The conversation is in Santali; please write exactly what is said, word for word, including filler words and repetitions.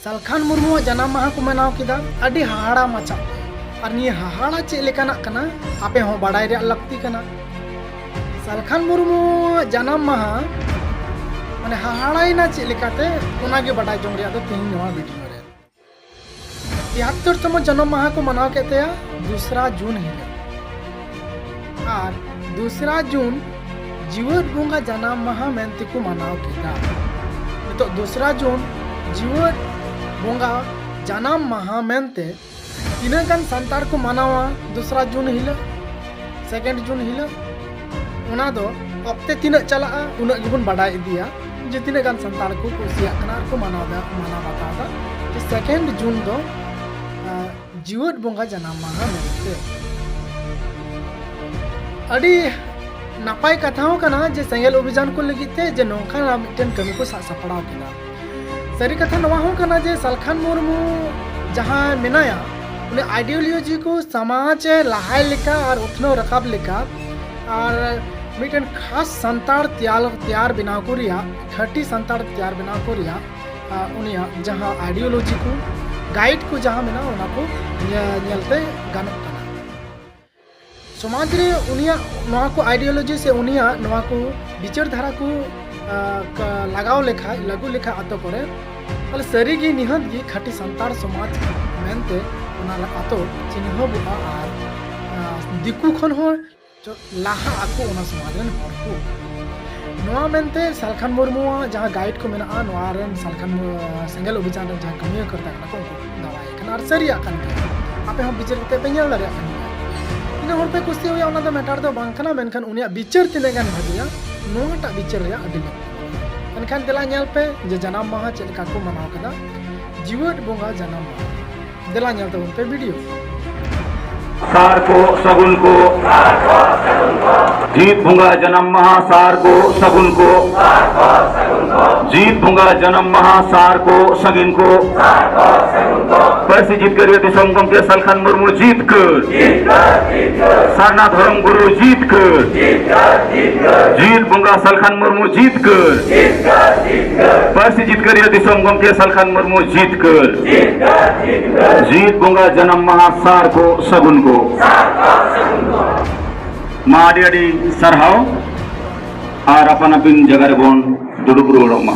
ᱥᱟᱞᱠᱷᱟᱱ ᱢᱩᱨᱢᱩᱣᱟᱜ ᱡᱟᱱᱟᱢ ᱢᱟᱦᱟ ᱠᱚ ᱢᱟᱱᱟᱣ ᱠᱮᱫᱟ ᱟᱹᱰᱤ ᱦᱟᱦᱟᱲᱟ ᱢᱟᱪᱷᱟ᱾ ᱟᱨ ᱱᱤᱭᱟᱹ ᱦᱟᱦᱟᱲᱟ ᱪᱮᱫ ᱞᱮᱠᱟᱱᱟᱜ ᱠᱟᱱᱟ, ᱟᱯᱮ ᱦᱚᱸ ᱵᱟᱰᱟᱭ ᱨᱮᱭᱟᱜ ᱞᱟᱹᱠᱛᱤ ᱠᱟᱱᱟ᱾ ᱥᱟᱞᱠᱷᱟᱱ ᱢᱩᱨᱢᱩᱣᱟᱜ ᱡᱟᱱᱟᱢ ᱢᱟᱦᱟ ᱢᱟᱱᱮ ᱦᱟᱦᱟᱲᱟᱭᱮᱱᱟ ᱪᱮᱫ ᱞᱮᱠᱟᱛᱮ, ᱚᱱᱟᱜᱮ ᱵᱟᱰᱟᱭ ᱡᱚᱝ ᱨᱮᱭᱟᱜ ᱫᱚ ᱛᱮᱦᱮᱧ ᱱᱚᱣᱟ ᱵᱷᱤᱰᱤᱭᱳ ᱨᱮ᱾ ᱛᱤᱦᱟᱛᱛᱳᱨ ᱛᱚᱢᱚ ᱡᱟᱱᱟᱢ ᱢᱟᱦᱟ ᱠᱚ ᱢᱟᱱᱟᱣ ᱠᱮᱫ ᱛᱟᱭᱟ ᱫᱩᱥᱨᱟ ᱡᱩᱱ ᱦᱤᱞᱳᱜ᱾ ᱟᱨ ᱫᱩᱥᱨᱟ ᱡᱩᱱ ᱡᱤᱣᱮᱫ ᱵᱚᱸᱜᱟ ᱡᱟᱱᱟᱢ ᱢᱟᱦᱟ ᱢᱮᱱᱛᱮ ᱠᱚ ᱢᱟᱱᱟᱣ ᱠᱮᱫᱟ᱾ ᱱᱤᱛᱚᱜ ᱫᱩᱥᱨᱟ ᱡᱩᱱ ᱡᱤᱣᱮᱫ ᱵᱚᱸᱜᱟ ᱡᱟᱱᱟᱢ ᱢᱟᱦᱟ ᱢᱮᱱᱛᱮ ᱛᱤᱱᱟᱹᱜ ᱜᱟᱱ ᱥᱟᱱᱛᱟᱲ ᱠᱚ ᱢᱟᱱᱟᱣᱟ ᱫᱩᱥᱨᱟ ᱡᱩᱱ ᱦᱤᱞᱳᱜ, ᱥᱮᱠᱮᱱᱰ ᱡᱩᱱ ᱦᱤᱞᱳᱜ? ᱚᱱᱟ ᱫᱚ ᱚᱠᱛᱮ ᱛᱤᱱᱟᱹᱜ ᱪᱟᱞᱟᱜᱼᱟ, ᱩᱱᱟᱹᱜ ᱜᱮᱵᱚᱱ ᱵᱟᱰᱟᱭ ᱤᱫᱤᱭᱟ ᱡᱮ ᱛᱤᱱᱟᱹᱜ ᱜᱟᱱ ᱥᱟᱱᱛᱟᱲ ᱠᱚ ᱠᱩᱥᱤᱭᱟᱜ ᱠᱟᱱᱟ ᱟᱨ ᱠᱚ ᱢᱟᱱᱟᱣ ᱫᱟ-, ᱢᱟᱱᱟᱣ ᱵᱟᱛᱟᱣ ᱫᱟ ᱡᱮ ᱥᱮᱠᱮᱱᱰ ᱡᱩᱱ ᱫᱚ, ᱟᱸ, ᱡᱤᱣᱮᱫ ᱵᱚᱸᱜᱟ ᱡᱟᱱᱟᱢ ᱢᱟᱦᱟ ᱢᱮᱱᱛᱮ᱾ ᱟᱹᱰᱤ ᱱᱟᱯᱟᱭ ᱠᱟᱛᱷᱟ ᱦᱚᱸ ᱠᱟᱱᱟ ᱡᱮ ᱥᱮᱸᱜᱮᱞ ᱚᱵᱷᱤᱡᱟᱱ ᱠᱚ ᱞᱟᱹᱜᱤᱫ ᱛᱮ ᱡᱮ ᱱᱚᱝᱠᱟᱱᱟᱜ ᱢᱤᱫᱴᱮᱱ ᱠᱟᱹᱢᱤ ᱠᱚ ᱥᱟᱵ ᱥᱟᱯᱲᱟᱣ ᱠᱮᱫᱟ᱾ ᱥᱟᱹᱨᱤ ᱠᱟᱛᱷᱟ ᱱᱚᱣᱟ ᱦᱚᱸ ᱠᱟᱱᱟ ᱡᱮ ᱥᱟᱞᱠᱷᱟᱱ ᱢᱩᱨᱢᱩ ᱡᱟᱦᱟᱸᱭ ᱢᱮᱱᱟᱭᱟ, ᱩᱱᱤ ideology ᱠᱚ ᱥᱚᱢᱟᱡᱽ ᱮ ᱞᱟᱦᱟᱭ ᱞᱮᱠᱟ ᱟᱨ ᱩᱛᱱᱟᱹᱣ ᱨᱟᱠᱟᱵ ᱞᱮᱠᱟ ᱟᱨ ᱢᱤᱫᱴᱮᱱ ᱠᱷᱟᱥ ᱥᱟᱱᱛᱟᱲ ᱛᱮᱭᱟᱨ, ᱛᱮᱭᱟᱨ ᱵᱮᱱᱟᱣ ᱠᱚ ᱨᱮᱭᱟᱜ, ᱠᱷᱟᱹᱴᱤ ᱥᱟᱱᱛᱟᱲ ᱛᱮᱭᱟᱨ ᱵᱮᱱᱟᱣ ᱠᱚ ᱨᱮᱭᱟᱜ, ᱟᱨ ᱩᱱᱤᱭᱟᱜ ᱡᱟᱦᱟᱸ ideology ᱠᱚ, guide ᱠᱚ ᱡᱟᱦᱟᱸ ᱢᱮᱱᱟᱜᱼᱟ, ᱚᱱᱟ ᱠᱚ ᱧᱮ-, ᱧᱮᱞᱛᱮ ᱜᱟᱱᱚᱜ ᱠᱟᱱᱟ᱾ ᱥᱚᱢᱟᱡᱽ ᱨᱮ ᱩᱱᱤᱭᱟᱜ ᱱᱚᱣᱟ ᱠᱚ ideology ᱥᱮ ᱩᱱᱤᱭᱟᱜ ᱱᱚᱣᱟ ᱠᱚ ᱵᱤᱪᱟᱹᱨ ᱫᱷᱟᱨᱟ ᱠᱚ, ᱟ, ᱠᱟ-, ᱞᱟᱜᱟᱣ ᱞᱮᱠᱷᱟᱡ, ᱞᱟᱹᱜᱩ ᱞᱮᱠᱷᱟᱡ ᱟᱛᱳ ᱠᱚᱨᱮ, ᱛᱟᱦᱞᱮ ᱥᱟᱹᱨᱤᱜᱮ ᱱᱤᱦᱟᱹᱛ ᱜᱮ ᱠᱷᱟᱹᱴᱤ ᱥᱟᱱᱛᱟᱲ ᱥᱚᱢᱟᱡᱽ ᱢᱮᱱᱛᱮ ᱚᱱᱟ ᱟᱛᱳ ᱪᱤᱱᱦᱟᱹᱵᱚᱜᱼᱟ ᱟᱨ, ᱟ, ᱫᱤᱠᱩ ᱠᱷᱚᱱ ᱦᱚᱸ ᱪᱚ-, ᱞᱟᱦᱟᱜ ᱟᱠᱚ ᱚᱱᱟ ᱥᱚᱢᱟᱡᱽ ᱨᱮᱱ ᱦᱚᱲ ᱠᱚ᱾ ᱱᱚᱣᱟ ᱢᱮᱱᱛᱮ ᱥᱟᱞᱠᱷᱟᱱ ᱢᱩᱨᱢᱩᱣᱟᱜ ᱡᱟᱦᱟᱸ guide ᱠᱚ ᱢᱮᱱᱟᱜᱼᱟ, ᱱᱚᱣᱟ ᱨᱮᱱ ᱥᱟᱞᱠᱷᱟᱱ ᱢᱩ-, ᱥᱮᱸᱜᱮᱞ ᱚᱵᱷᱤᱡᱟᱱ ᱨᱮᱱ ᱡᱟᱦᱟᱸᱭ ᱠᱟᱹᱢᱤᱭᱟᱹ ᱠᱚ ᱛᱟᱦᱮᱸ ᱠᱟᱱᱟ ᱠᱚ, ᱩᱱᱠᱩ ᱠᱚ ᱫᱟᱣᱟᱭᱮ ᱠᱟᱱᱟ ᱟᱨ ᱥᱟᱹᱨᱤᱭᱟᱜ ᱠᱟᱱ ᱜᱮᱭᱟ᱾ ᱟᱯᱮ ᱦᱚᱸ ᱵᱤᱪᱟᱹᱨ ᱠᱟᱛᱮ ᱯᱮ ᱧᱮᱞ ᱫᱟᱲᱮᱭᱟᱜ ᱠᱟᱱ ᱜᱮᱭᱟ᱾ ᱛᱤᱱᱟᱹᱜ ᱦᱚᱲ ᱯᱮ ᱠᱩᱥᱤᱭᱟᱭᱟ ᱚᱱᱟ ᱫᱚ matter ᱫᱚ ᱵᱟᱝ ᱠᱟᱱᱟ, ᱢᱮᱱᱠᱷᱟᱱ ᱩᱱᱤᱭᱟᱜ ᱵᱤᱪᱟᱹᱨ ᱛᱤᱱᱟᱹᱜ ᱜᱟᱱ ᱵᱷᱟᱹᱜᱤᱭᱟ, ᱱᱚᱣᱟᱴᱟᱜ ᱵᱤᱪᱟᱹᱨ ᱨᱮᱭᱟᱜ ᱟᱹᱰᱤ ᱞᱟᱹᱠᱛᱤ ᱠᱟᱱᱟ᱾ ᱮᱱᱠᱷᱟᱱ ᱫᱮᱞᱟ ᱧᱮᱞ ᱯᱮ ᱡᱮ ᱡᱟᱱᱟᱢ ᱢᱟᱦᱟ ᱪᱮᱫ ᱞᱮᱠᱟ ᱠᱚ ᱢᱟᱱᱟᱣ ᱠᱮᱫᱟ ᱡᱤᱣᱮᱫ ᱵᱚᱸᱜᱟ ᱡᱟᱱᱟᱢ ᱢᱟᱦᱟ᱾ ᱫᱮᱞᱟ ᱧᱮᱞ ᱛᱟᱵᱚᱱ ᱯᱮ ᱵᱷᱤᱰᱤᱭᱳ᱾ ᱥᱟᱨ ᱠᱚ ᱥᱟᱹᱜᱩᱱ ᱠᱚ᱾ ᱡᱤᱛ ᱵᱚᱸᱜᱟ ᱡᱟᱱᱟᱢ ᱢᱟᱦᱟ ᱥᱟᱨ ᱠᱚ ᱥᱟᱹᱜᱩᱱ ᱠᱚ᱾ ᱡᱤᱛ ᱵᱚᱸᱜᱟ ᱡᱟᱱᱟᱢ ᱢᱟᱦᱟ ᱥᱟᱨ ᱠᱚ ᱥᱟᱹᱜᱤᱱ ᱠᱚ᱾ ᱯᱟᱹᱨᱥᱤ ᱡᱤᱛᱠᱟᱹᱨᱤᱭᱟᱹ ᱫᱤᱥᱚᱢ ᱜᱚᱢᱠᱮ ᱥᱟᱞᱠᱷᱟᱱ ᱢᱩᱨᱢᱩ ᱡᱤᱛᱠᱟᱹᱨ᱾ ᱥᱟᱨᱱᱟ ᱫᱷᱚᱨᱚᱢ ᱜᱩᱨᱩ ᱡᱤᱛᱠᱟᱹᱨ᱾ ᱡᱤᱛ ᱵᱚᱸᱜᱟ ᱥᱟᱞᱠᱷᱟᱱ ᱢᱩᱨᱢᱩ ᱡᱤᱛᱠᱟᱹᱨ᱾ ᱯᱟᱹᱨᱥᱤ ᱡᱤᱛᱠᱟᱹᱨᱤᱭᱟᱹ ᱫᱤᱥᱚᱢ ᱜᱚᱢᱠᱮ ᱥᱟᱞᱠᱷᱟᱱ ᱢᱩᱨᱢᱩ ᱡᱤᱛᱠᱟᱹᱨ᱾ ᱡᱤᱛ ᱵᱚᱸᱜᱟ ᱡᱟᱱᱟᱢ ᱢᱟᱦᱟ ᱥᱟᱨ ᱠᱚ ᱥᱟᱹᱜᱩᱱ ᱠᱚ᱾ ᱢᱟ ᱟᱹᱰᱤ ᱟᱹᱰᱤ ᱥᱟᱨᱦᱟᱣ᱾ ᱟᱨ ᱟᱯᱟᱱ ᱟᱹᱯᱤᱱ ᱡᱟᱭᱜᱟ ᱨᱮᱵᱚᱱ ᱫᱩᱲᱩᱵ ᱨᱩᱣᱟᱹᱲᱚᱜ ᱢᱟ᱾